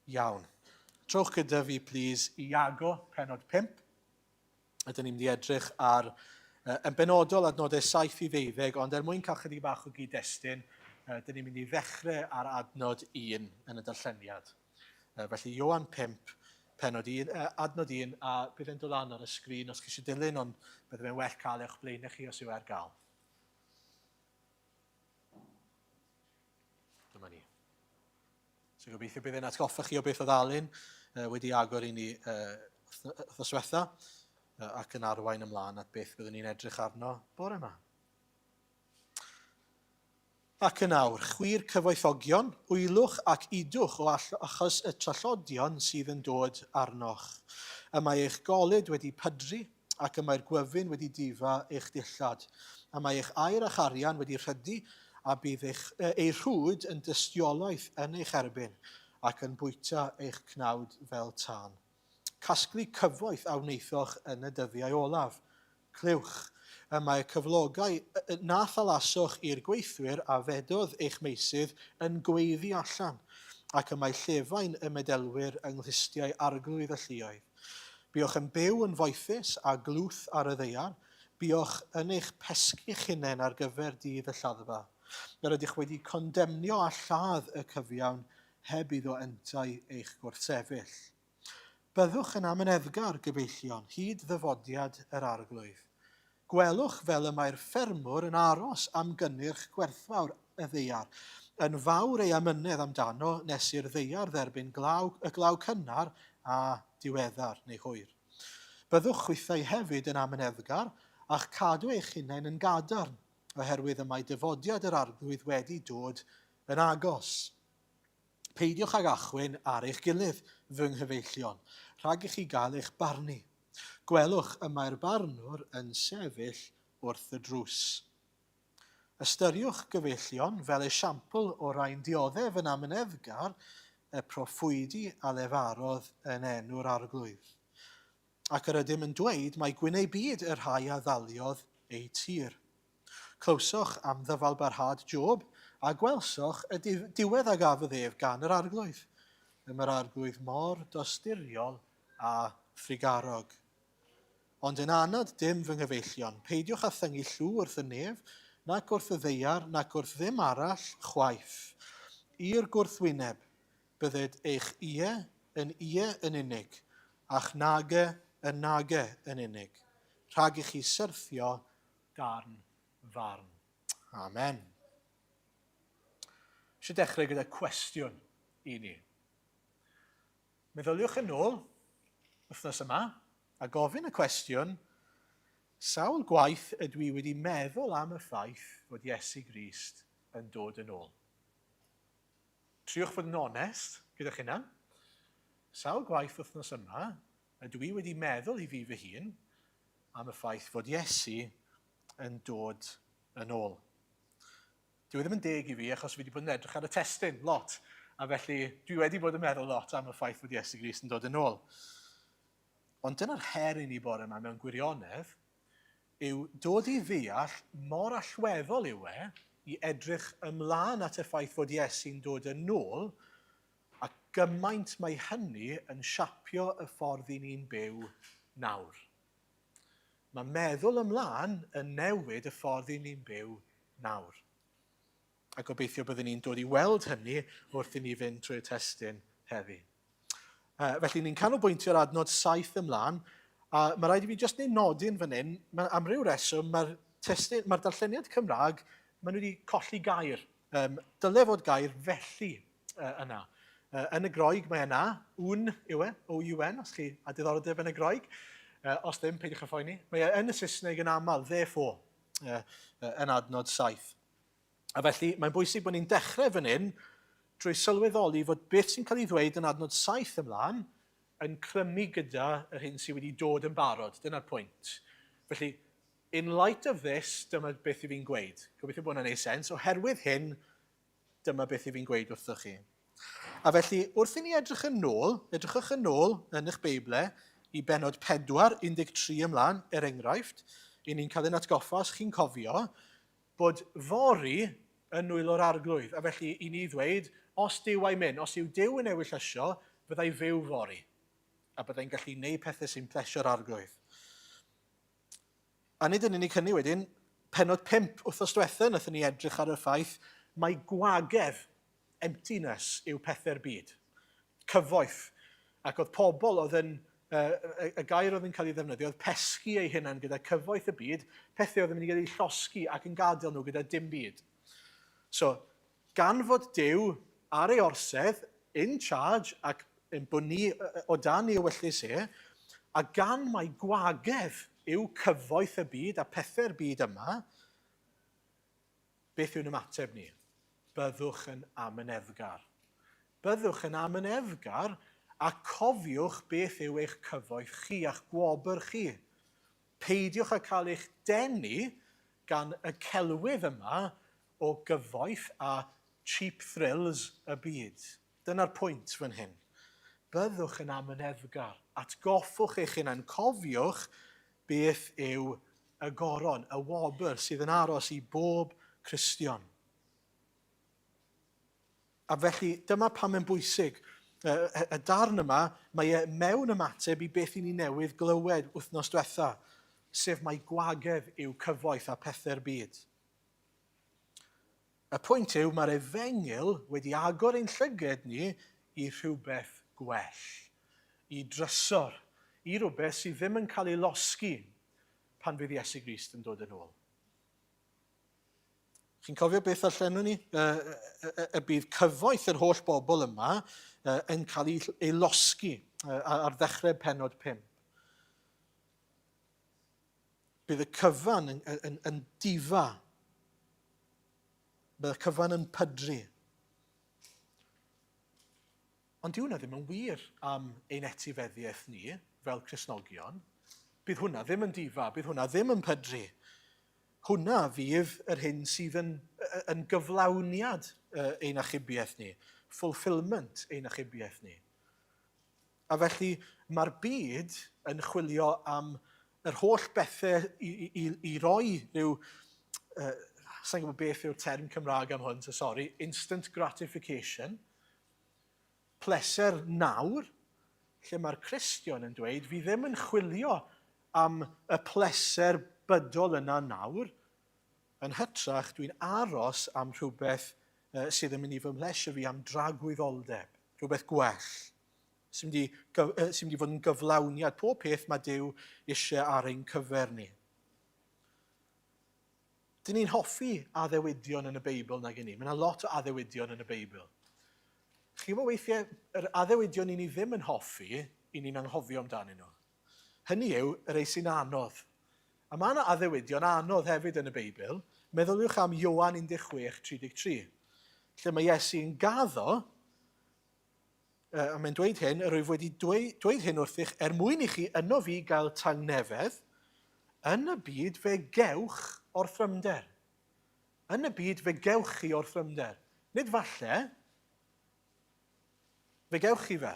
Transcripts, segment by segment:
Iawn. Trowch gyda fi, plîs, i Iago, pennod 5. Ydyn ni'n mynd i edrych ar, uh, yn benodol, adnodau 7 i ddeuddeg, ond er mwyn cael chydig bach o gyd-destun, uh, dyn ni'n mynd i ddechrau ar adnod 1 yn y darlleniad. Uh, felly, Ioan 5, pennod 1, uh, adnod 1, a bydd e'n dod lan ar y sgrin os chi eisiau dilyn, ond bydde fe'n well cael eich blaenau chi os yw e ar gael. Dyma ni. So gobeithio bydd e'n atgoffa chi o beth oedd Alun wedi agor i ni wythnos diwetha ac yn arwain ymlaen at beth byddwn ni'n edrych arno bore yma. Ac yn awr, chwi'r cyfoethogion, wylwch ac udwch o achos y trallodion sydd yn dod arnoch. Y mae eich golud wedi pydru, ac y mae'r gwyfyn wedi difa eich dillad. Y mae eich aur a'ch arian wedi rhydu, a bydd eich, eu rhwyd yn dystiolaeth yn eich erbyn, ac yn bwyta eich cnawd fel tân. Casglu cyfoeth a wnaethoch yn y dyddiau olaf. Clywch, y mae y cyflogau na thalasoch i'r gweithwyr a fedodd eich meysydd yn gweiddi allan, ac y mae llefain y medelwyr yng nghlustiau arglwydd y lluoedd. Buoch yn byw yn foethus a glwth ar y ddaear, buoch yn eich pesgu'ch hunain ar gyfer dydd y lladdfa. Yr ydych wedi condemnio a lladd y cyfiawn heb iddo yntau eich gwrthsefyll. Byddwch yn amyneddgar, gyfeillion, hyd ddyfodiad yr Arglwydd. Gwelwch fel y mae'r ffermwr yn aros am gynnyrch gwerthfawr y ddaear, yn fawr ei amynedd amdano nes i'r ddaear dderbyn glaw, y glaw cynnar a diweddar, neu hwyr. Byddwch chwithau hefyd yn amyneddgar, a'ch cadw eich hunain yn gadarn, oherwydd y mae dyfodiad yr Arglwydd wedi dod yn agos. Peidiwch ag achwyn ar eich gilydd, fy nghyfeillion, rhag i chi gael eich barnu. Gwelwch, y mae'r barnwr yn sefyll wrth y drws. Ystyriwch, gyfeillion, fel esiampl o rai'n dioddef yn amyneddgar y proffwydi a lefarodd yn enw'r Arglwydd. Ac yr ydym yn dweud mai gwyn eu byd y rhai a ddaliodd eu tir. Clywsoch am ddyfalbarhad Job, a gwelsoch y diwedd a gafodd ef gan yr Arglwydd. Y mae'r Arglwydd mor dosturiol a thrugarog. Ond yn anad dim, fy nghyfeillion, peidiwch â thyngu llw wrth y nef, nac wrth y ddaear, nac wrth ddim arall chwaith. I'r gwrthwyneb, bydded eich ie yn ie yn unig, a'ch nage yn nage yn unig, rhag i chi syrthio darn farn. Amen. Eisiau dechrau gyda cwestiwn i ni. Meddyliwch yn ôl wythnos yma a gofyn y cwestiwn, sawl gwaith ydw i wedi meddwl am y ffaith fod Iesu Grist yn dod yn ôl? Triwch fod yn onest gyda'ch hunan. Sawl gwaith wythnos yma ydw i wedi meddwl i fi fy hun am y ffaith fod Iesu yn dod yn ôl? Dyw e ddim yn deg i fi achos fi wedi bod yn edrych ar y testun lot, a felly dwi wedi bod yn meddwl lot am y ffaith fod Iesu Grist yn dod yn ôl. Ond dyna'r her i ni bore yma mewn gwirionedd, yw dod i ddeall mor allweddol yw e i edrych ymlaen at y ffaith fod Iesu'n dod yn ôl, a gymaint mae hynny yn siapio y ffordd i ni'n byw nawr. Mae meddwl ymlaen yn newid y ffordd i ni'n byw nawr. A gobeithio byddwn ni'n dod i weld hynny wrth i ni fynd trwy'r testun heddi. Uh, felly ni'n canolbwyntio ar adnod 7 ymlaen, a mae rhaid i fi jyst wneud nodyn fan hyn, mae, am ryw reswm, mae'r testun, mae'r darlleniad Cymraeg, maen nhw wedi colli gair. Um, dyle fod gair felly uh, yna. Uh, yn y Groeg mae yna, un yw e, O-U-N, os chi a diddordeb yn y Groeg. Uh, os ddim, peidiwch â phoeni. Mae e yn y Saesneg yn aml, therefore, uh, uh, yn adnod 7. A felly, mae'n bwysig bod ni'n dechrau fan hyn drwy sylweddoli fod beth sy'n cael ei ddweud yn adnod 7 ymlaen yn crymu gyda yr hyn sydd wedi dod yn barod. Dyna'r pwynt. Felly, in light of this, dyma beth i fi'n gweud. Gobeithio bod hwnna'n neud sens. Oherwydd hyn, Dyma beth i fi'n gweud wrthoch chi. A felly, wrth i ni edrych yn ôl, edrychwch yn ôl yn eich Beible i benod 4, 13 ymlaen, er enghraifft, i ni'n cael ein atgoffa, os chi'n cofio, bod fory yn nwylo'r arglwydd. A felly, i ni ddweud, os Duw a'i myn, os yw Duw yn ewyllysio, Fyddai fyw fory, a byddai'n gallu neud pethau sy'n plesio'r arglwydd. A nid yn unig hynny wedyn, penod 5 wythnos diwetha, nathon ni edrych ar y ffaith mai gwagedd, emptiness, yw pethau'r byd. Cyfoeth. Ac oedd pobl oedd yn, uh, y, y gair oedd yn cael ei ddefnyddio oedd pesgi eu hunain gyda cyfoeth y byd, pethau oedd yn mynd i gael eu llosgi ac yn gadael nhw gyda dim byd. So, Gan fod Duw ar ei orsedd, in charge, ac ein bod ni o dan ei ewyllys e, a gan mai gwagedd yw cyfoeth y byd a pethau'r byd yma, beth yw'n ymateb ni? Byddwch yn amyneddgar. Byddwch yn amyneddgar a cofiwch beth yw eich cyfoeth chi a'ch gwobr chi. Peidiwch â cael eich denu gan y celwydd yma o gyfoeth a cheap thrills y byd. Dyna'r pwynt fan hyn. Byddwch yn amyneddgar. Atgoffwch eich hunain. Cofiwch beth yw y goron, y wobr sydd yn aros i bob Cristion. A felly, dyma pam mae'n bwysig. Y, y, y darn yma, mae e mewn ymateb i beth i ni newydd glywed wythnos diwetha, sef mai gwagedd yw cyfoeth a pethau'r byd. Y pwynt yw, mae'r efengyl wedi agor ein llyged ni i rhywbeth gwell, i drysor, i rywbeth sydd ddim yn cael ei losgi pan fydd Iesu Grist yn dod yn ôl. Chi'n cofio beth allanwn ni? Y, y, y bydd cyfoeth yr holl bobl yma yn cael ei, ei losgi ar ddechrau penod 5. Bydd y cyfan yn, yn, yn difa. Bydd y cyfan yn pydru. Ond dyw hwnna ddim yn wir am ein etifeddiaeth ni fel Cristnogion. Bydd hwnna ddim yn difa, bydd hwnna ddim yn pydru. Hwnna fydd yr hyn sydd yn, yn gyflawniad ein achubiaeth ni, fulfillment ein achubiaeth ni. A felly mae'r byd yn chwilio am yr holl bethau i, i, i, i roi rhyw, uh, sa'n gwybod beth yw'r term Cymraeg am hwn, so sorry, instant gratification, pleser nawr, lle mae'r Cristion yn dweud, fi ddim yn chwilio am y pleser bydol yna nawr, yn hytrach dwi'n aros am rhywbeth uh, sydd yn mynd i fy mhlesio fi am dragwyddoldeb, rhywbeth gwell, sy'n mynd i, sy'n mynd i fod yn gyflawniad pob peth mae Duw eisiau ar ein cyfer ni. Dyn ni'n hoffi addewidion yn y Beibl nag ni. Mae yna lot o addewidion yn y Beibl. Chi'n gwybod weithiau, yr addewidion i ni ddim yn hoffi, i ni'n anghofio amdanyn nhw. Hynny yw, y rei sy'n anodd. A mae yna addewidion anodd hefyd yn y Beibl. Meddyliwch am Ioan 16:33, lle mae Iesu'n gaddo, a mae'n dweud hyn, yr wyf wedi dweud, dweud hyn wrthych er mwyn i chi yno fi gael tangnefedd, yn y byd fe gewch orthrymder. Yn y byd fe gewch chi orthrymder. Nid falle, Fe gewch chi fe.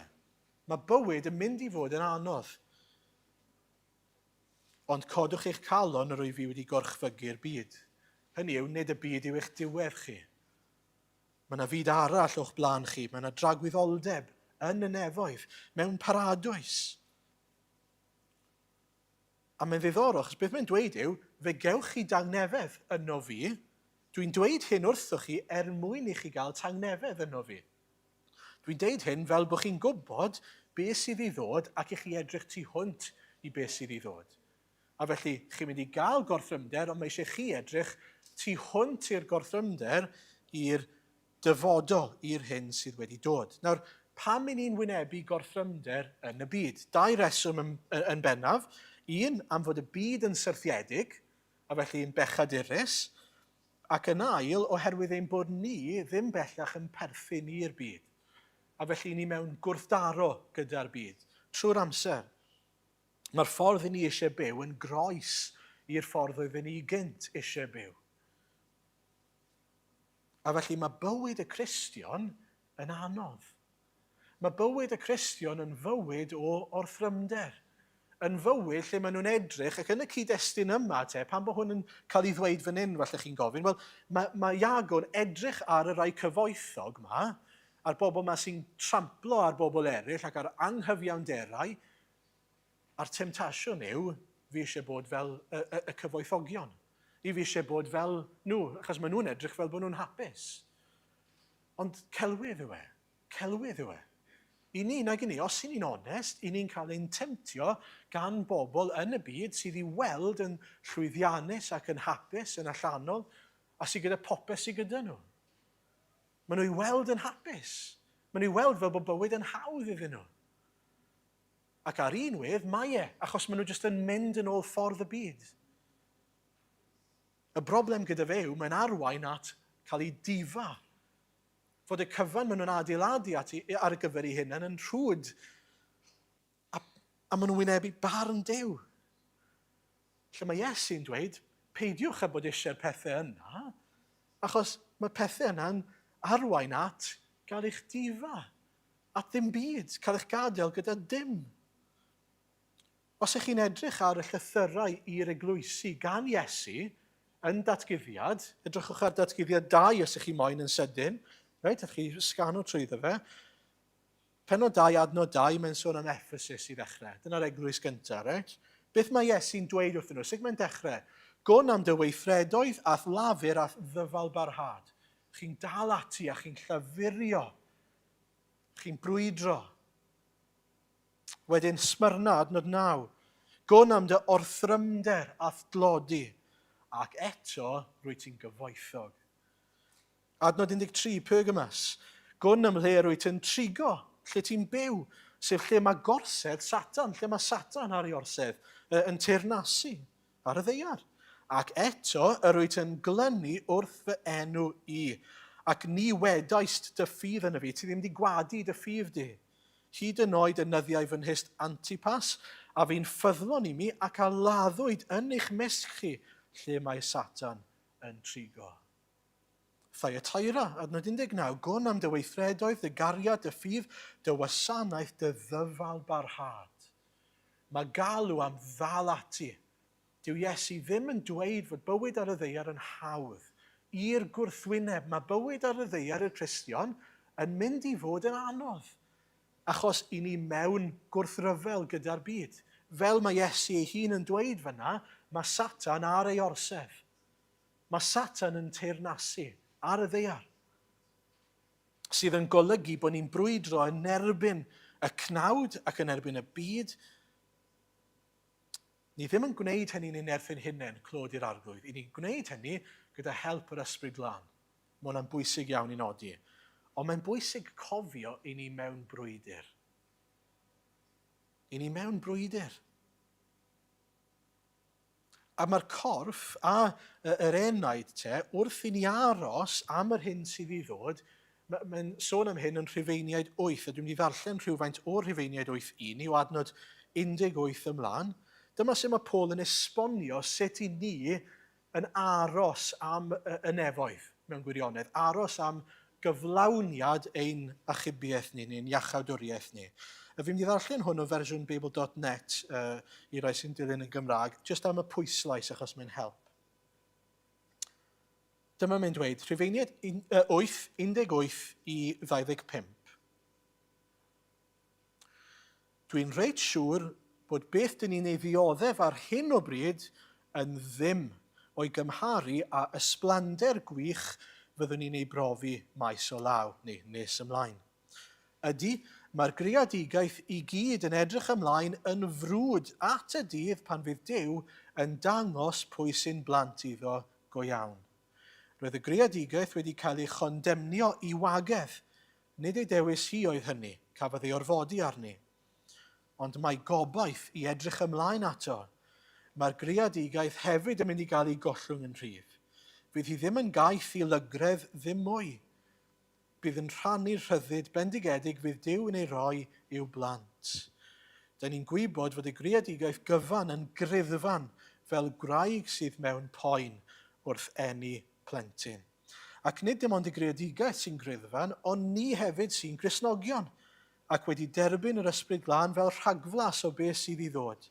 Mae bywyd yn mynd i fod yn anodd. Ond codwch eich calon yr wyf fi wedi gorchfygu'r byd. Hynny yw, nid y byd yw eich diwedd chi. Mae yna fyd arall o'ch blaen chi. Mae yna dragwyddoldeb yn y nefoedd, mewn paradwys. A mae'n ddiddorol, achos beth mae'n dweud yw, fe gewch chi dangnefedd yno fi. Dwi'n dweud hyn wrthoch chi er mwyn i chi gael tangnefedd yno fi. Dwi'n deud hyn fel bod chi'n gwybod beth sydd i ddod ac i chi edrych tu hwnt i beth sydd i ddod. A felly, chi'n mynd i gael gorthrymder, ond mae eisiau chi edrych tu hwnt i'r gorthrymder i'r dyfodol, i'r hyn sydd wedi dod. Nawr, pam i ni'n wynebu gorthrymder yn y byd? Dau reswm yn, yn bennaf. Un, am fod y byd yn syrthiedig, a felly yn bechadurus, ac yn ail, oherwydd ein bod ni ddim bellach yn perthyn i'r byd, a felly ni mewn gwrthdaro gyda'r byd, trwy'r amser. Mae'r ffordd i ni eisiau byw yn groes i'r ffordd oedden ni gynt eisiau byw. A felly mae bywyd y Cristion yn anodd. Mae bywyd y Cristion yn fywyd o orthrymder. Yn fywyd lle maen nhw'n edrych, ac yn y cyd-destun yma te, pan bod hwn yn cael ei ddweud fan hyn, falle chi'n gofyn, wel, mae, mae Iago'n edrych ar y rhai cyfoethog ma, a'r bobl yma sy'n tramplo ar bobl eraill ac ar anghyfiawnderau, a'r temtasiwn yw, fi eisiau bod fel y, y, y cyfoethogion. I fi eisiau bod fel nhw, achos maen nhw'n edrych fel bod nhw'n hapus. Ond celwydd yw e. Celwydd yw e. I ni, nag i ni, os i ni'n onest, i ni'n cael ein temtio gan bobl yn y byd sydd i weld yn llwyddiannus ac yn hapus yn allanol a sydd gyda popeth sydd gyda nhw. Maen nhw i weld yn hapus. Maen nhw i weld fel bod bywyd yn hawdd iddyn nhw. Ac ar un wedd, mae e, achos maen nhw jyst yn mynd yn ôl ffordd y byd. Y broblem gyda fe yw mae'n arwain at cael ei difa fod y cyfan maen nhw'n adeiladu at, ar gyfer eu hunain yn rhwd. A, a maen nhw'n wynebu barn Duw. Lle mae Iesu'n dweud, peidiwch â bod eisiau'r pethau yna, achos mae pethau yna'n arwain at gael eich difa, at ddim byd, cael eich gadael gyda dim. Os ych chi'n edrych ar y llythyrau i'r eglwysi gan Iesu yn Datguddiad, edrychwch ar Datguddiad 2 os ych chi moyn yn sydyn, reit, ych chi sgano trwyddo fe. Penod 2, adnod 2, mae'n sôn am Ephesus i ddechrau. Dyna'r eglwys gyntaf, reit? Beth mae Iesu'n dweud wrthyn nhw? Sut mae'n dechrau? Gwn am dy weithredoedd a'th lafur a'th ddyfal barhad. Chi'n dal ati a chi'n llafurio. Chi'n brwydro. Wedyn Smyrna, adnod 9. Gwn am dy orthrymder a'th dlodi, ac eto rwyt ti'n gyfoethog. Adnod 13, Pergamus. Gwn am lle rwyt yn trigo, lle ti'n byw, sef lle mae gorsedd Satan, lle mae Satan ar ei orsedd, yn teyrnasu ar y ddaear. Ac eto yr wyt yn glynu wrth fy enw i, ac ni wedaist dy ffydd yno fi, ti ddim wedi gwadu dy ffydd di. Hyd yn oed yn nyddiau fy nhyst Antipas, a fu'n ffyddlon i mi ac a laddwyd yn eich mysg chi, lle mae Satan yn trigo. Thyatira, adnod 19, gwn am dy weithredoedd, dy gariad, dy ffydd, dy wasanaeth, dy ddyfal barhad. Mae galw am ddal ati. Dyw Iesu ddim yn dweud fod bywyd ar y ddaear yn hawdd. I'r gwrthwyneb, mae bywyd ar y ddaear i'r Cristion yn mynd i fod yn anodd, achos i ni mewn gwrthryfel gyda'r byd. Fel mae Iesu ei hun yn dweud fan'na, mae Satan ar ei orsedd. Mae Satan yn teyrnasu ar y ddaear, sydd yn golygu bod ni'n brwydro yn erbyn y cnawd ac yn erbyn y byd. Ni ddim yn gwneud hynny'n ein nerth ein hunain, clod i'r Arglwydd. I ni'n gwneud hynny gyda help yr Ysbryd Glân. Mae hwnna'n bwysig iawn i nodi. Ond mae'n bwysig cofio i ni mewn brwydr. I ni mewn brwydr. A mae'r corff a yr enaid te, wrth i ni aros am yr hyn sydd i ddod, mae'n sôn am hyn yn Rhufeiniaid 8, a dwi'n mynd i ddarllen rhywfaint o'r Rhufeiniaid 8 i ni, o adnod 18 ymlaen. Dyma sut mae Paul yn esbonio sut i ni yn aros am y nefoedd, mewn gwirionedd, aros am gyflawniad ein achubiaeth ni, neu'n iachawdwriaeth ni. A fi'n mynd i ddarllen hwn o fersiwn Beibl.net uh, i rai sy'n dilyn yn Gymraeg, jyst am y pwyslais achos mae'n help. Dyma mae'n dweud, Rhufeiniaid 8, 18 i 25. Dwi'n reit siŵr bod beth dyn ni'n ei ddioddef ar hyn o bryd yn ddim o'i gymharu â ysblander gwych fyddwn ni'n ei brofi maes o law, neu nes ymlaen. Ydy, mae'r greadigaeth i gyd yn edrych ymlaen yn frwd at y dydd pan fydd Duw yn dangos pwy sy'n blant iddo go iawn. Roedd y greadigaeth wedi cael ei chondemnio i wagedd, Nid ei dewis hi oedd hynny, cafodd ei orfodi arni. Ond mae gobaith i edrych ymlaen ato. Mae'r greadigaeth hefyd yn mynd i gael ei gollwng yn rhydd. Fydd hi ddim yn gaeth i lygredd ddim mwy. Bydd yn rhannu'r rhyddid bendigedig fydd Duw yn ei roi i'w blant. Dyn ni'n gwybod fod y greadigaeth gyfan yn griddfan fel gwraig sydd mewn poen wrth eni plentyn. Ac nid dim ond y greadigaeth sy'n griddfan, ond ni hefyd sy'n Gristnogion, ac wedi derbyn yr Ysbryd Glân fel rhagflas o beth sydd i ddod.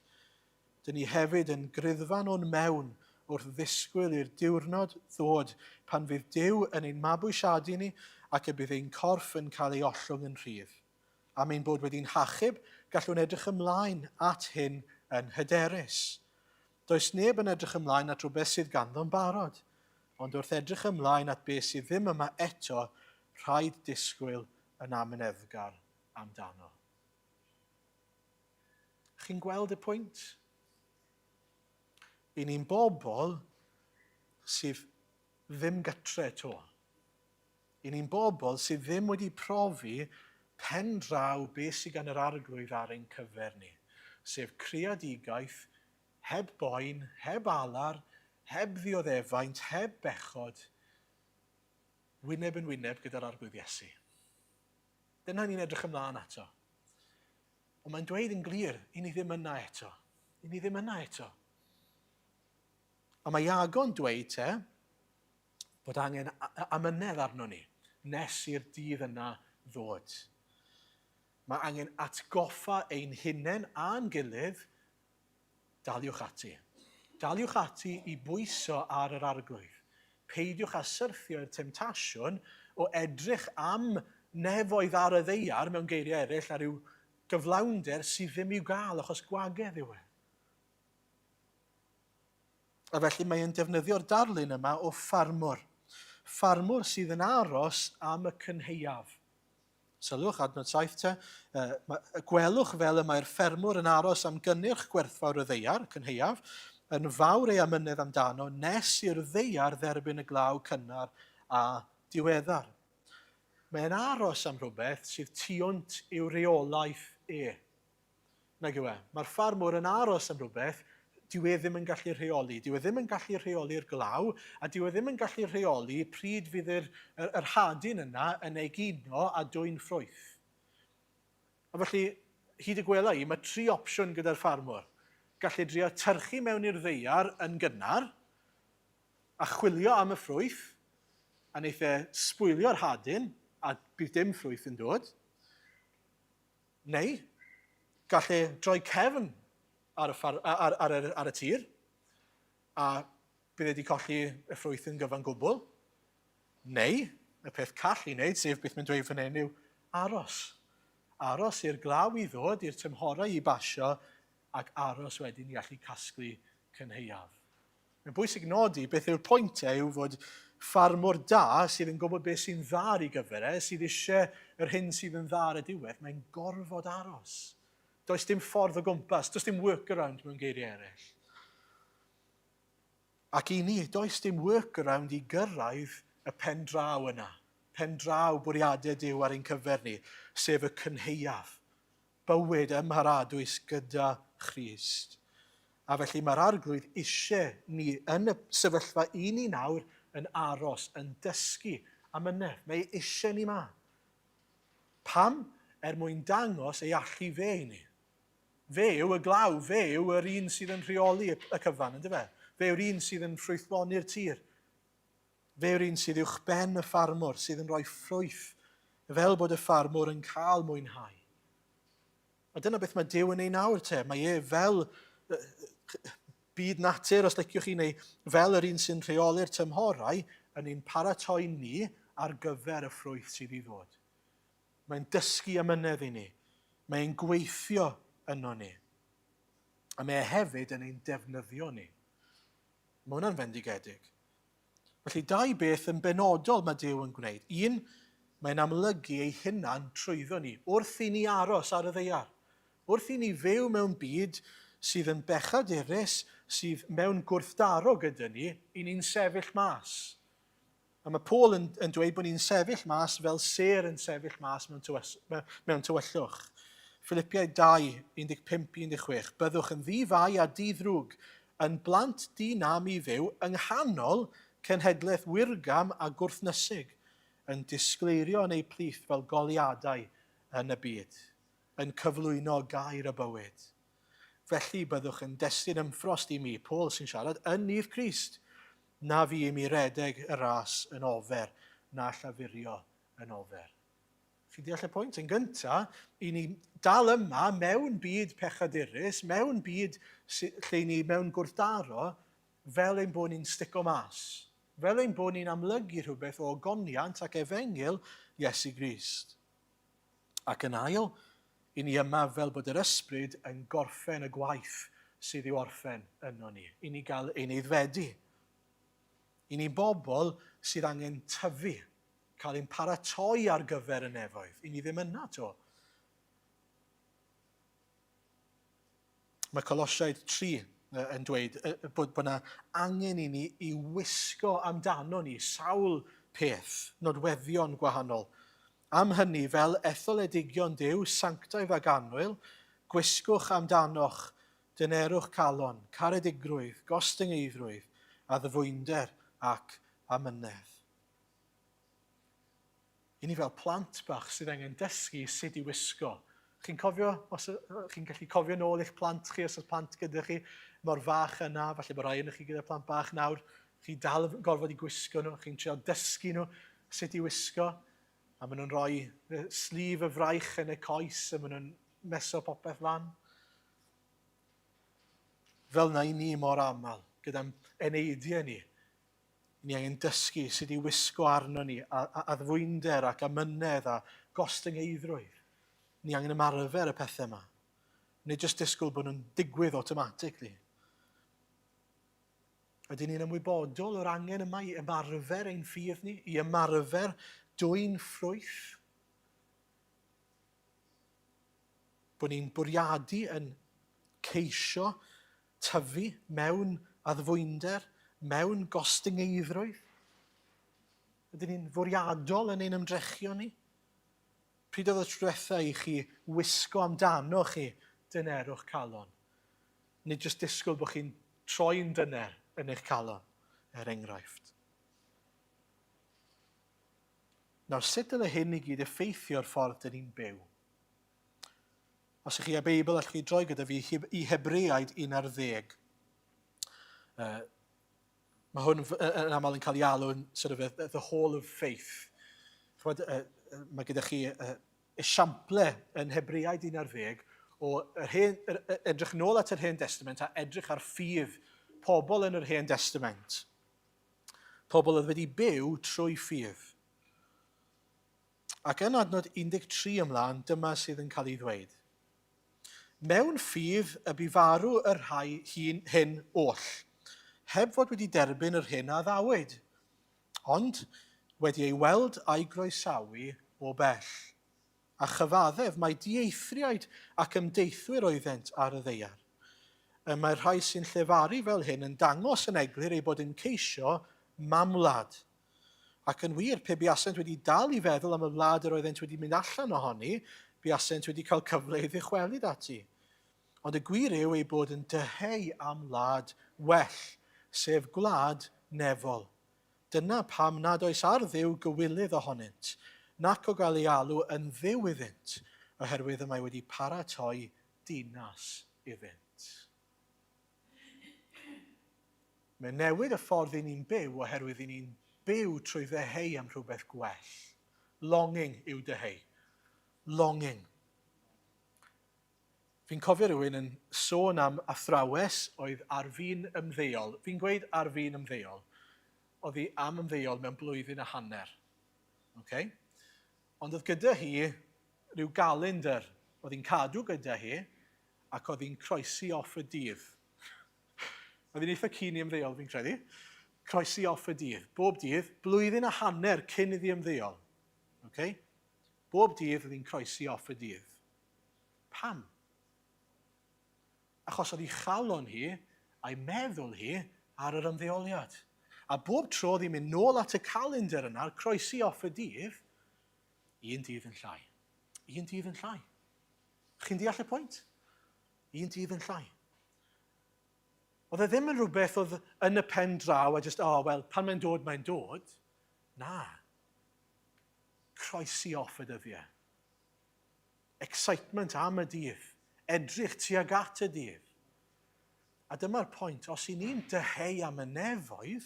Dyn ni hefyd yn griddfan o'n mewn wrth ddisgwyl i'r diwrnod ddod pan fydd Duw yn ein mabwysiadu ni ac y bydd ein corff yn cael ei ollwng yn rhydd. Am ein bod wedi'n hachub, gallwn edrych ymlaen at hyn yn hyderus. Does neb yn edrych ymlaen at rhywbeth sydd ganddo'n barod, ond wrth edrych ymlaen at beth sydd ddim yma eto, rhaid disgwyl yn amyneddgar amdano. Chi'n gweld y pwynt? I ni'n bobl sydd ddim gytre to. I ni'n bobl sydd ddim wedi profi pen draw beth sydd gan yr Arglwydd ar ein cyfer ni, sef creadigaeth heb boen, heb alar, heb ddioddefaint, heb bechod, wyneb yn wyneb gyda'r Arglwydd Iesu. Dyna ni'n edrych ymlaen ato. Ond mae'n dweud yn glir, i ni ddim yna eto. I ni ddim yna eto. A mae Iago'n dweud te, bod angen amynedd arno ni nes i'r dydd yna ddod. Mae angen atgoffa ein hunain a'n gilydd, daliwch ati. Daliwch ati i bwyso ar yr arglwydd. Peidiwch â syrthio i'r temtasiwn o edrych am nefoedd ar y ddeiar, mewn geiriau eraill, ar ryw gyflawnder sydd ddim i'w gael achos gwagedd yw e. A felly mae e'n defnyddio'r darlun yma o ffarmwr. Ffarmwr sydd yn aros am y cynhaeaf. Sylwch, adnod 7 te, gwelwch fel y mae'r ffermwr yn aros am gynnyrch gwerthfawr y ddeiar, cynhaeaf, yn fawr ei amynedd amdano nes i'r ddeiar dderbyn y glaw cynnar a diweddar. Mae'n aros am rhywbeth sydd tu hwnt i'w reolaeth e. Nag yw e? Mae'r ffarmwr yn aros am rhywbeth dyw e ddim yn gallu rheoli. Dyw e ddim yn gallu rheoli'r glaw, a dyw e ddim yn gallu rheoli pryd fydd yr, yr, yr hadyn yna yn egino a dwyn ffrwyth. A felly, hyd y gwela i, mae tri opsiwn gyda'r ffarmwr. Gallu drio tyrchu mewn i'r ddeiar yn gynnar, a chwilio am y ffrwyth, a wneith e sbwylio'r hadyn, a bydd dim ffrwyth yn dod. Neu, gall e droi cefn ar y, ffar, ar, ar, ar, ar y tir, a bydd e wedi colli y ffrwyth yn gyfan gwbl. Neu, y peth call i wneud, sef beth mae'n dweud fan hyn, yw aros. Aros i'r glaw i ddod, i'r tymhorau i basio, ac aros wedyn i allu casglu cynhaeaf. Mae'n bwysig nodi beth yw'r pwynt e yw fod ffarmwr da sydd yn gwybod beth sy'n dda ar ei gyfer e, sydd eisiau yr hyn sydd yn dda ar y diwedd, mae'n gorfod aros. Does dim ffordd o gwmpas, does dim workaround mewn geiriau eraill. Ac i ni, does dim workaround i gyrraedd y pen draw yna, pen draw bwriadau Duw ar ein cyfer ni, sef y cynhaeaf. bywyd ym mharadwys gyda Christ. A felly mae'r Arglwydd eisiau ni yn y sefyllfa i ni nawr yn aros, yn dysgu amynedd. Mae e eisiau ni ma. Pam? Er mwyn dangos ei allu fe i ni. Fe yw y glaw, fe yw yr un sydd yn rheoli y cyfan, ynddo fe? Fe yw'r un sydd yn ffrwythloni'r tir. Fe yw'r un sydd uwch ben y ffarmwr, sydd yn rhoi ffrwyth, fel bod y ffarmwr yn cael mwynhau. A dyna beth mae Duw yn ei nawr te. Mae e fel byd natur, os liciwch chi, neu fel yr un sy'n rheoli'r tymhorau, yn ein paratoi ni ar gyfer y ffrwyth sydd i ddod. Mae'n dysgu amynedd i ni. Mae'n gweithio yno ni. A mae e hefyd yn ein defnyddio ni. Mae hwnna'n fendigedig. Felly dau beth yn benodol mae Duw yn gwneud. Un, mae'n amlygu ei hunan trwyddo ni, wrth i ni aros ar y ddaear. Wrth i ni fyw mewn byd sydd yn bechadurus, sydd mewn gwrthdaro gyda ni, i ni'n sefyll mas. A mae Paul yn, yn dweud bod ni'n sefyll mas fel sêr yn sefyll mas mewn, tywys, mewn tywyllwch. Philippiaid 2, 15-16. Byddwch yn ddi-fai a di-ddrwg, yn blant di-nam i Dduw yng nghanol cenhedlaeth wirgam a gwrthnysig, yn disgleirio yn eu plith fel goleuadau yn y byd, yn cyflwyno gair y bywyd. Felly byddwch yn destun ymffrost i mi, Paul sy'n siarad, yn nydd Crist, na fi i mi redeg y ras yn ofer, na llafurio yn ofer. Chi'n deall y pwynt? Yn gyntaf, i ni dal yma mewn byd pechadurus, mewn byd lle ni mewn gwrthdaro, fel ein bod ni'n stico mas. Fel ein bod ni'n amlygu rhywbeth o ogoniant ac efengyl Iesu Grist. Ac yn ail, i ni yma fel bod yr Ysbryd yn gorffen y gwaith sydd i'w orffen yno ni, i ni gael ein aeddfedu. I ni bobl sydd angen tyfu, cael ein paratoi ar gyfer y nefoedd. I ni ddim yna to. Mae Colosiaid 3 yn dweud bod, bod yna angen i ni i wisgo amdano ni sawl peth, nodweddion gwahanol. Am hynny, fel etholedigion Duw, sanctaidd ac annwyl, gwisgwch amdanoch dynerwch calon, caredigrwydd, gostyngeiddrwydd, a ddyfwynder ac amynedd. I ni fel plant bach sydd angen dysgu sut i wisgo. Chi'n cofio, os chi'n gallu cofio nôl eich plant chi, os oes plant gyda chi mor fach yna, falle bod rhai yn chi gyda plant bach nawr, chi dal yn gorfod i gwisgo nhw, chi'n trio dysgu nhw sut i wisgo, a maen nhw'n rhoi slif y fraich yn y coes, a maen nhw'n meso popeth lan. Fel na i ni mor aml, gyda'n eneidiau ni, Ni angen dysgu sut i wisgo arno ni addfwynder ac amynedd a gostyngeiddrwydd. Ni angen ymarfer y pethau yma. Nid jyst disgwyl bod nhw'n digwydd automatically. Ydyn ni'n ymwybodol o'r angen yma i ymarfer ein ffydd ni, i ymarfer dwyn ffrwyth? Bod ni'n bwriadu yn ceisio tyfu mewn addfwynder, mewn gostyngeiddrwydd? Ydyn ni'n fwriadol yn ein ymdrechion ni? Pryd oedd y tro diwetha i chi wisgo amdano chi dynerwch calon? Nid jyst disgwyl bod chi'n troi'n dyner yn eich calon, er enghraifft. Nawr, sut dyle hyn i gyd effeithio'r ffordd dyn ni'n byw? Os ych chi â Beibl, allwch chi droi gyda fi i Hebreaid 11. Mae hwn yn aml yn cael ei alw yn sort of a, the hall of faith. Chymod, mae gyda chi esiample yn Hebreaid 11 o yr hen, yr, edrych nôl at yr Hen Testament a edrych ar ffydd pobl yn yr Hen Testament. Pobl oedd wedi byw trwy ffydd. Ac yn adnod 13 ymlaen, dyma sydd yn cael ei ddweud. Mewn ffydd y bu farw y rhai hyn, hyn oll, heb fod wedi derbyn yr hyn a addawyd, ond wedi ei weld a'i groesawu o bell. A chyfaddef mai dieithriaid ac ymdeithwyr oeddent ar y ddaear. Y mae'r rhai sy'n llefaru fel hyn yn dangos yn eglur eu bod yn ceisio mamwlad. Ac yn wir, pe buasent wedi dal i feddwl am y wlad yr oeddent wedi mynd allan ohoni, buasent wedi cael cyfle i ddychwelyd ati. Ond y gwir yw eu bod yn dyheu am wlad well, sef gwlad nefol. Dyna pam nad oes ar Dduw gywilydd ohonynt, nac o gael ei alw yn Dduw iddynt, oherwydd y mae wedi paratoi dinas iddynt. Mae'n newid y ffordd i ni'n byw oherwydd i ni'n byw trwy ddeheu am rhywbeth gwell. Longing yw dyheu. Longing. Fi'n cofio rhywun yn sôn am athrawes oedd ar fin ymddeol. Fi'n gweud ar fin ymddeol. Oedd hi am ymddeol mewn blwyddyn a hanner. Okay? Ond oedd gyda hi rhyw galendr oedd hi'n cadw gyda hi ac oedd hi'n croesi off y dydd. Oedd hi'n eitha keen i ymddeol, fi'n credu. Croesi off y dydd. Bob dydd, blwyddyn a hanner cyn iddi ymddeol. Okay? Bob dydd oedd hi'n croesi off y dydd. Pam? Achos oedd ei chalon hi a'i meddwl hi ar yr ymddeoliad. A bob tro oedd hi'n mynd nôl at y calendr yna, croesi off y dydd, un dydd yn llai. Un dydd yn llai. Chi'n deall y pwynt? Un dydd yn llai. Oedd e ddim yn rhywbeth oedd yn y pen draw a just, oh, well, pan mae'n dod, mae'n dod. Na. Croesi off y dyddiau. Excitement am y dydd. Edrych tuag at y dydd. A dyma'r pwynt, os i ni'n dyheu am y nefoedd,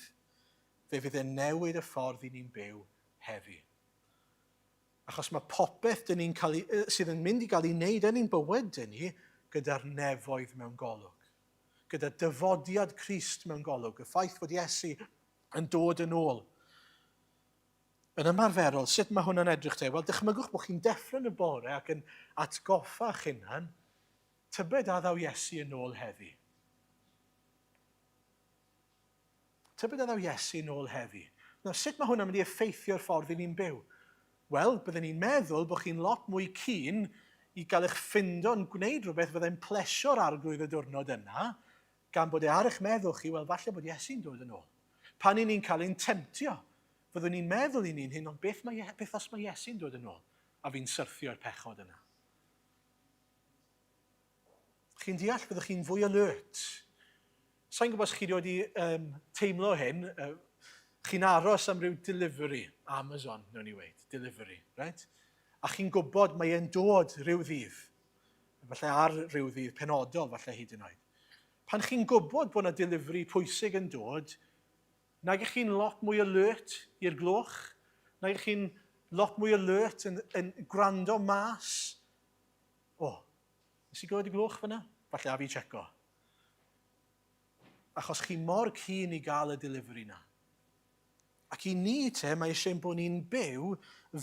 fe fydd e'n newid y ffordd i ni'n byw heddi. Achos mae popeth dyn ni'n cael ei, sydd yn mynd i gael ei wneud yn ein bywydau ni gyda'r nefoedd mewn golwg. Gyda dyfodiad Crist mewn golwg. Y ffaith fod Iesu yn dod yn ôl. Yn ymarferol, sut mae hwnna'n edrych te? Wel, dychmygwch bod chi'n deffro yn y bore ac yn atgoffa'ch hunan, tybed a ddaw Iesu yn ôl heddi? Tybed a ddaw Iesu yn ôl heddi? Nawr, sut mae hwnna'n mynd i effeithio'r ffordd i ni'n byw? Wel, bydden ni'n meddwl bod chi'n lot mwy keen i gael eich ffindo'n gwneud rhywbeth fyddai'n plesio'r arglwydd y diwrnod yna, gan bod e ar eich meddwl chi, wel, falle bod Iesu'n dod yn ôl. Pan i ni'n cael ein temtio, fyddwn ni'n meddwl i ni'n hyn, ond beth, mae, beth os mae Iesu'n dod yn ôl a fi'n syrthio i'r pechod yna? Chi'n deall, byddwch chi'n fwy alert. Sa'n gwybod os chi wedi um, teimlo hyn, uh, chi'n aros am ryw delivery, Amazon, nhw'n i weid, delivery, right? A chi'n gwybod mae e'n dod rhyw ddydd, falle ar rhyw ddydd penodol, falle hyd yn oed. Pan chi'n gwybod bod yna delivery pwysig yn dod, nag ych chi'n lot mwy alert i'r gloch? Nag ych chi'n lot mwy alert yn, yn gwrando mas? O, nes i glywed y gloch fyna? Falle a fi checo. Achos chi mor keen i gael y delivery na. Ac i ni te, mae eisiau bod ni'n byw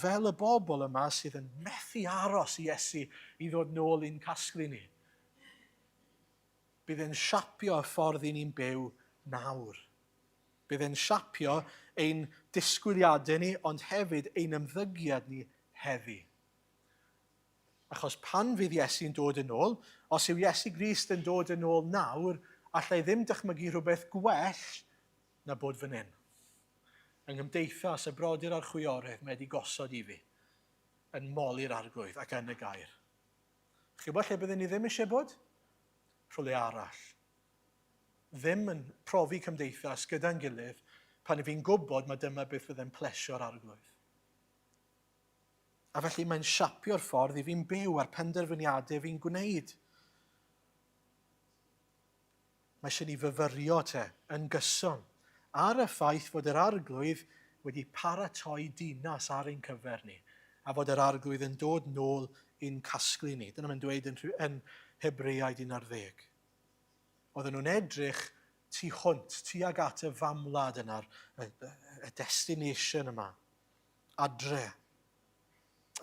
fel y bobl yma sydd yn methu aros i Iesu i ddod nôl i'n casglu ni. Bydd e'n siapio y ffordd i ni'n byw nawr. Bydd e'n siapio ein disgwyliadau ni, ond hefyd ein ymddygiad ni heddi. Achos pan fydd Iesu'n dod yn ôl, os yw Iesu Grist yn dod yn ôl nawr, alla i ddim dychmygu rhywbeth gwell na bod fan hyn. Yng nghymdeithas y brodyr a'r chwiorydd mae wedi gosod i fi, yn moli'r arglwydd ac yn y gair. Chi'n gwybod lle byddwn ni ddim eisiau bod? Rhywle arall. Ddim yn profi cymdeithas gyda'n gilydd pan i fi'n gwybod mae dyma beth fydde'n plesio'r arglwydd. A felly mae'n siapio'r ffordd i fi'n byw a'r penderfyniadau fi'n gwneud. Mae eisiau ni fyfyrio te yn gyson ar y ffaith fod yr arglwydd wedi paratoi dinas ar ein cyfer ni a fod yr arglwydd yn dod nôl i'n casglu ni. Dyna mae'n dweud yn, yn Hebreaid 11. Oedden nhw'n edrych tu hwnt, tuag at y famwlad yna, y, y, y destination yma. Adre.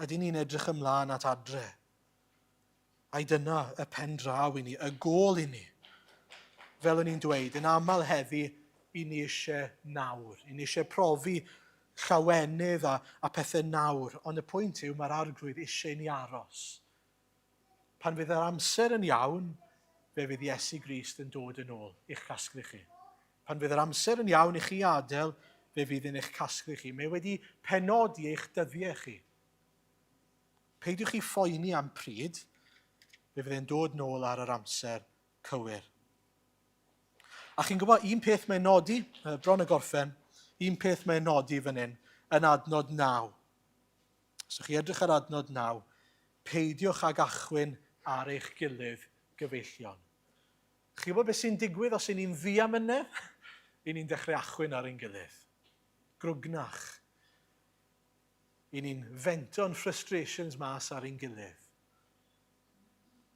Ydyn ni'n edrych ymlaen at adre? Ai dyna y pen draw i ni, y gôl i ni? Fel o'n i'n dweud, yn aml heddi, i ni eisiau nawr. I ni eisiau profi llawenydd a, a pethau nawr. Ond y pwynt yw, mae'r arglwydd eisiau i ni aros. Pan fydd yr amser yn iawn, fe fydd Iesu Grist yn dod yn ôl i'ch casglu chi. Pan fydd yr amser yn iawn i chi adael, fe fydd yn eich casglu chi. Mae wedi penodi eich dyddiau chi. Peidiwch chi phoeni am pryd, fe fydd e'n dod nôl ar yr amser cywir. A chi'n gwybod, un peth mae'n nodi, bron y gorffen, un peth mae'n nodi fan hyn, yn adnod 9. Os ydych chi edrych ar adnod 9, peidiwch ag achwyn ar eich gilydd, gyfeillion. Chi'n gwybod beth sy'n digwydd os y'n ni'n ddiamynedd? Y'n ni'n dechrau achwyn ar ein gilydd. Grwgnach. Y'n ni'n fento'n frustrations mas ar ein gilydd.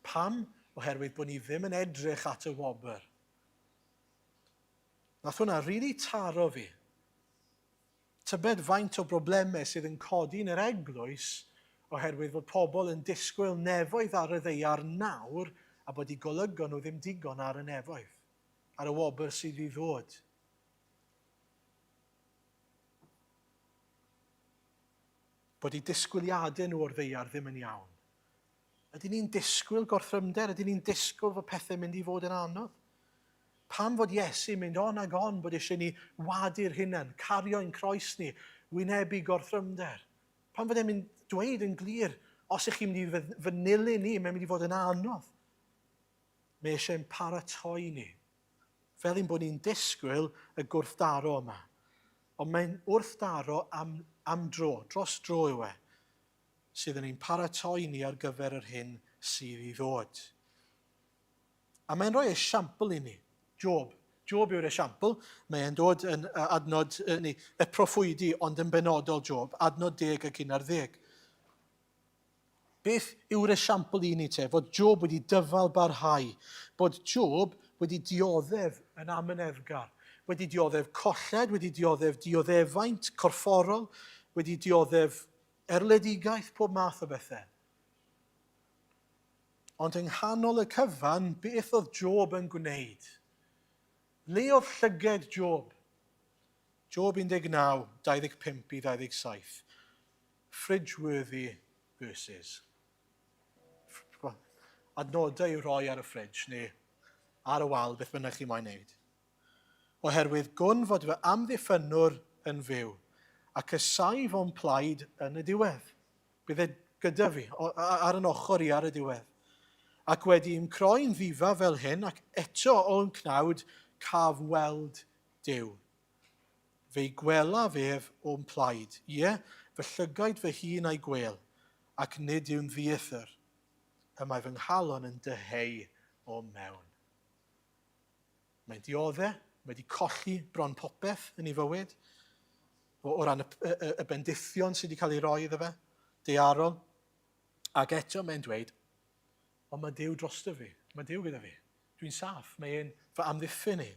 Pam? Oherwydd bod ni ddim yn edrych at y wobr. Nath hwnna rili taro fi. Tybed faint o broblemau sydd yn codi yn yr eglwys oherwydd fod pobl yn disgwyl nefoedd ar y ddaear nawr a bod eu golygon nhw ddim digon ar y nefoedd, ar y wobr sydd i ddod. Bod eu disgwyliadau nhw o'r ddaear ddim yn iawn. Ydyn ni'n disgwyl gorthrymder? Ydyn ni'n disgwyl fod pethau'n mynd i fod yn anodd? Pam fod Iesu'n mynd on ag on bod eisiau ni wadu'r hunan, cario ein croes ni, wynebu gorthrymder? Pam fod e'n mynd dweud yn glir, os ych chi'n mynd i fy nilyn ni, mae'n mynd i fod yn anodd. Mae eisiau'n paratoi ni, fel ein bod ni'n disgwyl y gwrthdaro yma. Ond mae'n wrthdaro am, am dro, dros dro yw e. sydd yn ein paratoi ni ar gyfer yr hyn sydd i ddod. A mae'n rhoi esiampl i ni. Job. Job yw'r esiampl. Mae e'n dod yn adnod, neu, y proffwydi, ond yn benodol Job, adnod 10 ac 11. Beth yw'r esiampl i ni te? Fod Job wedi dyfal barhau. Bod Job wedi dioddef yn amyneddgar. Wedi dioddef colled, wedi dioddef dioddefaint corfforol, wedi dioddef erledigaeth, pob math o bethau. Ond yng nghanol y cyfan, beth oedd Job yn gwneud? Le oedd llyged Job? Job 19, 25 i 27. Fridge-worthy verses. Adnodau i'w rhoi ar y fridge neu ar y wal, beth bynnag chi moyn wneud. Oherwydd gwn fod fy amddiffynnwr yn fyw, ac y saif o'm plaid yn y diwedd. Bydd e gyda fi, ar yn ochr i ar y diwedd. Ac wedi i'm croen ddifa fel hyn, ac eto o'm cnawd, caf weld Duw. Fe'i gwelaf ef o'm plaid, ie, fy llygaid fy hun a'i gwêl, ac nid yw'n ddieithr. Y mae fy nghalon yn dyheu o'm mewn. Mae'n diodde, mae wedi colli bron popeth yn ei fywyd, o, o ran y, y, y bendithion sydd wedi cael ei roi iddo fe, daearol. Ac eto mae'n dweud, ond mae Duw drosto fi, mae Duw gyda fi, dwi'n saff, mae e'n fy amddiffyn i.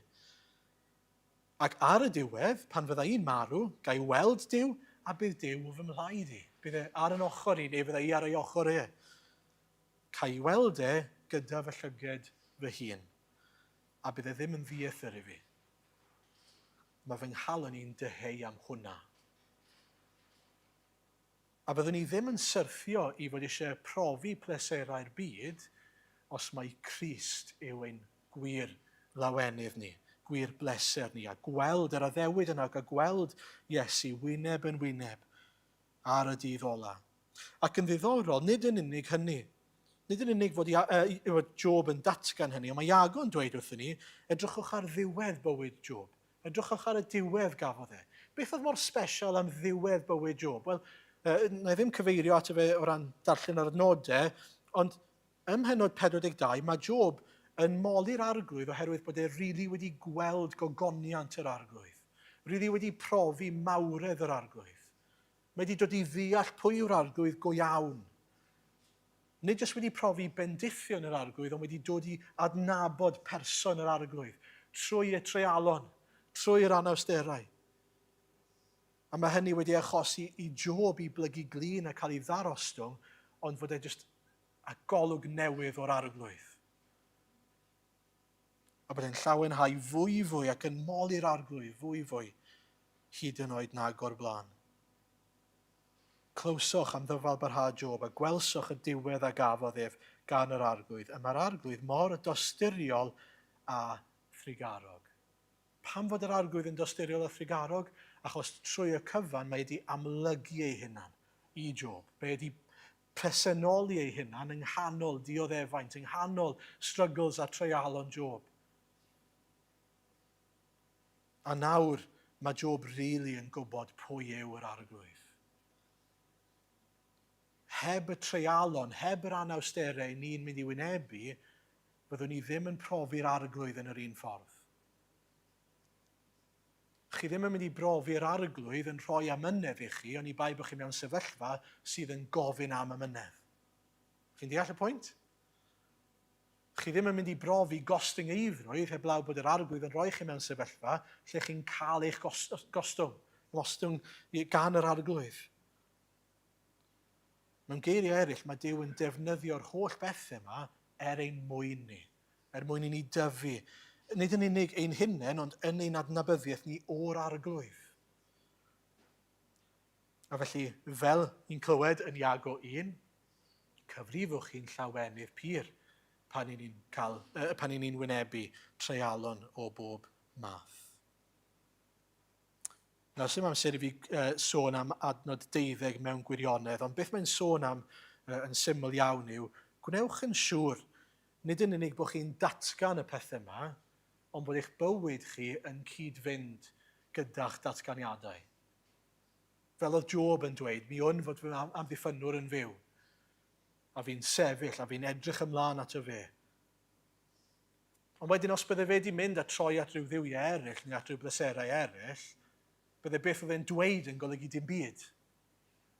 Ac ar y diwedd, pan fydda i'n marw, ga i weld Duw, a bydd Duw o fy mhlaid i. Bydd e ar yn ochr i, neu fydda i ar ei ochr e. Ca i weld e gyda fy llyged fy hun, a bydd e ddim yn ddieithr i fi. Mae fy nghalon i'n dyheu am hwnna. A fyddwn ni ddim yn syrthio i fod eisiau profi pleserau'r byd os mai Crist yw ein gwir lawenydd ni, gwir bleser ni, a gweld yr addewid yna, a gweld Iesu wyneb yn wyneb ar y dydd ola. Ac yn ddiddorol, nid yn unig hynny, nid yn unig fod, fod Job yn datgan hynny, ond mae Iago yn dweud wrthyn ni, edrychwch ar ddiwedd bywyd Job. Edrychwch ar y diwedd gafodd e. Beth oedd mor special am ddiwedd bywyd Job? Wel, na i ddim cyfeirio ato fe o ran darllen yr adnodau, ond ym mhennod 42 mae Job yn moli'r arglwydd oherwydd bod e rili really wedi gweld gogoniant yr arglwydd. Rili really wedi profi mawredd yr arglwydd. Mae wedi dod i ddeall pwy yw'r arglwydd go iawn. Nid jyst wedi profi bendithion yr Arglwydd, ond wedi dod i adnabod person yr Arglwydd trwy y treialon, trwy'r anawsterau. A mae hynny wedi achosi i Job i blygu glin a cael ei ddarostwng, ond fod e jyst a golwg newydd o'r Arglwydd. A bod e'n llawenhau fwy fwy ac yn moli'r Arglwydd fwy fwy, hyd yn oed nag o'r blaen. Clywsoch am ddyfalbarhad Job, a gwelsoch y diwedd a gafodd ef gan yr Arglwydd. Y mae'r Arglwydd mor dosturiol a thrugarog. Pam fod yr Arglwydd yn dosturiol a thrugarog? Achos trwy y cyfan mae wedi amlygu ei hunan i Job. Mae wedi presenoli ei hunan yng nghanol dioddefaint, yng nghanol struggles a treialon Job. A nawr mae Job rili yn gwybod pwy yw yr Arglwydd. Heb y treialon, heb yr anawsterau ni'n mynd i wynebu, fyddwn ni ddim yn profi'r Arglwydd yn yr un ffordd. Chi ddim yn mynd i brofi'r Arglwydd yn rhoi amynedd i chi, oni bai bod chi mewn sefyllfa sydd yn gofyn am amynedd. Chi'n deall y pwynt? Chi ddim yn mynd i brofi gostyngeiddrwydd heblaw bod yr Arglwydd yn rhoi chi mewn sefyllfa lle chi'n cael eich gostwng, gostwng gan yr Arglwydd. Mewn geiriau eraill, mae Duw yn defnyddio'r holl bethau yma er ein mwyn ni, er mwyn i ni dyfu, nid yn unig ein hunain, ond yn ein adnabyddiaeth ni o'r Arglwydd. A felly, fel ni'n clywed yn Iago 1, cyfrifwch chi'n llawenydd pur pan i ni'n cael, pan i ni'n wynebu treialon o bob math. Nawr, sy'n amser i fi sôn am adnod deuddeg mewn gwirionedd, ond beth mae'n sôn am yn syml iawn yw, gwnewch yn siŵr, nid yn unig bod chi'n datgan y pethau yma, ond bod eich bywyd chi yn cyd-fynd gyda'ch datganiadau. Fel oedd Job yn dweud, mi wn fod fy amddiffynnwr yn fyw, a fi'n sefyll, a fi'n edrych ymlaen ato fe. Ond wedyn, os bydde fe wedi mynd a troi at ryw dduwiau eraill neu at ryw bleserau eraill, bydde beth oedd e'n dweud yn golygu dim byd.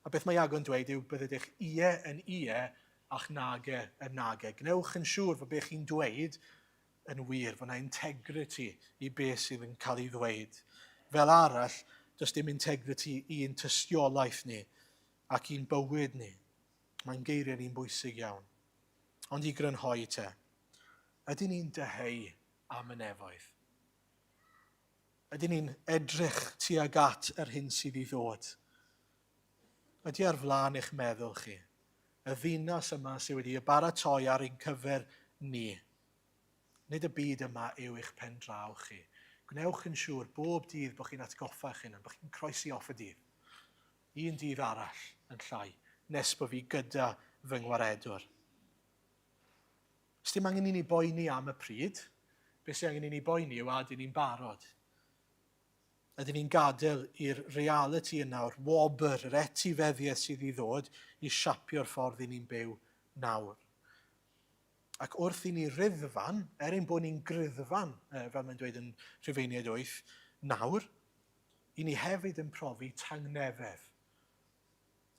A beth mae Iago'n dweud yw bydde eich ie yn ie a'ch nage yn nage. Gwnewch yn siŵr fod beth chi'n dweud yn wir, fod yna integrity i beth sydd yn cael ei ddweud. Fel arall, does dim integrity i'n tystiolaeth ni ac i'n bywyd ni. Mae'n geiriau ni'n bwysig iawn. Ond i grynhoi te, ydyn ni'n dyheu am y nefoedd? Ydyn ni'n edrych tuag at yr hyn sydd i ddod? Ydy ar flaen eich meddwl chi, y ddinas yma sydd wedi ei baratoi ar ein cyfer ni? Nid y byd yma yw eich pen draw chi. Gwnewch yn siŵr bob dydd bod chi'n atgoffa eich hunan, bod chi'n croesi off y dydd. Un dydd arall yn llai, nes bod fi gyda fy ngwaredwr. Sdim angen i ni boeni am y pryd. Be sy'n angen i ni boeni yw a ydyn ni'n barod. Ydyn ni'n gadael i'r realiti yna o'r wobr, yr etifeddiaeth sydd i ddod i siapio'r ffordd i ni'n byw nawr. Ac wrth i ni riddfan, er ein bod ni'n griddfan, fel mae'n dweud yn Rhufeiniaid 8, nawr, i ni hefyd yn profi tangnefedd.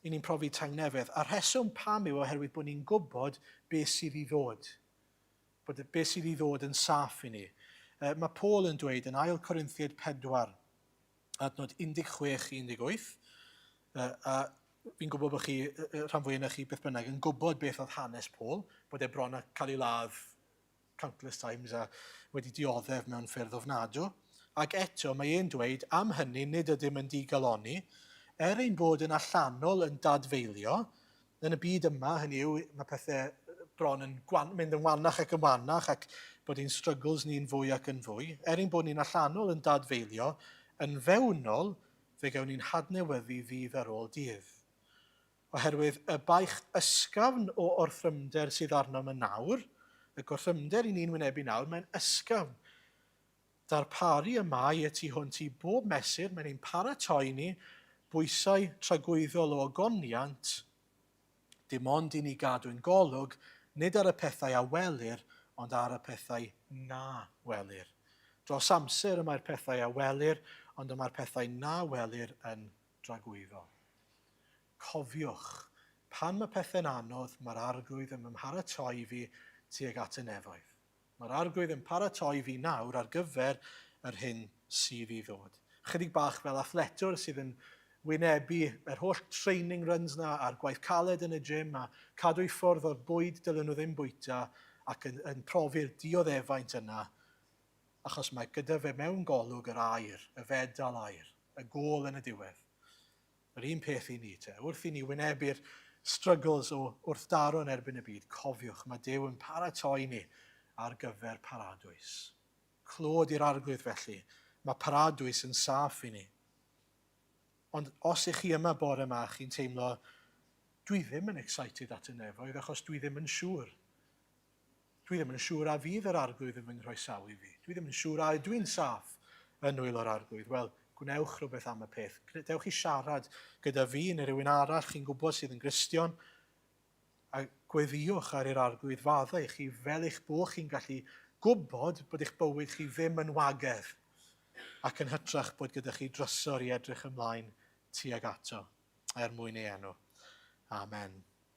I ni'n profi tangnefedd. A rheswm pam yw oherwydd bod ni'n gwybod beth sydd i ddod. Bod beth sydd i ddod yn saff i ni. Mae Paul yn dweud yn 2 Corinthiaid 4, adnod 16 i 18, a fi'n gwybod bod chi, rhan fwy yna chi beth bynnag, yn gwybod beth oedd hanes Paul, bod e bron a cael ei ladd countless times a wedi dioddef mewn ffyrdd ofnadw. Ac eto mae e'n dweud, am hynny nid ydym yn digalonni, er ein bod yn allanol yn dadfeilio, yn y byd yma, hynny yw, mae pethau bron yn gwan, mynd yn wanach ac yn wanach ac bod ein struggles ni'n fwy ac yn fwy. Er ein bod ni'n allanol yn dadfeilio, yn fewnol, fe gawn ni'n hadnewyddu ddydd ar ôl dydd. Oherwydd y baich ysgafn o orthrymder sydd arnom yn nawr, y gorthrymder i ni'n wynebu nawr, mae'n ysgafn. Darparu y mae y tu hwnt i bob mesur, mae'n ein paratoi ni, bwysau tragwyddol o ogoniant, dim ond i ni gadw'n golwg, nid ar y pethau a welir, ond ar y pethau na welir. Dros amser y mae'r pethau a welir, ond y mae'r pethau na welir yn dragwyddol. Cofiwch, pan mae pethau'n anodd, mae'r Arglwydd yn fy mharatoi fi tuag at y nefoedd. Mae'r Arglwydd yn paratoi fi nawr ar gyfer yr hyn sydd i ddod. Chydig bach fel athletwr sydd yn wynebu yr holl training runs na a'r gwaith caled yn y gym a cadw i ffwrdd o'r bwyd dylen nhw ddim bwyta ac yn, yn profi'r dioddefaint yna achos mae gyda fe mewn golwg yr aur, y fedal aur, y gôl yn y diwedd. Yr un peth i ni te. Wrth i ni wynebu'r struggles o wrthdaro yn erbyn y byd, cofiwch, mae Duw yn paratoi ni ar gyfer paradwys. Clod i'r Arglwydd felly, mae paradwys yn saff i ni. Ond os ych chi yma bore yma a chi'n teimlo, dwi ddim yn excited at y nefoedd achos dwi ddim yn siŵr. Dwi ddim yn siŵr a fydd yr Arglwydd yn fy nghroesawu fi. Dwi ddim yn siŵr a ydw i'n saff yn nwylo'r Arglwydd. Wel, gwnewch rhywbeth am y peth. Dewch i siarad gyda fi neu rhywun arall chi'n gwybod sydd yn Gristion, a gweddïwch ar i'r Arglwydd faddau i chi fel eich bod chi'n gallu gwybod bod eich bywyd chi ddim yn wagedd, ac yn hytrach bod gyda chi drysor i edrych ymlaen tuag ato, er mwyn ei enw. Amen.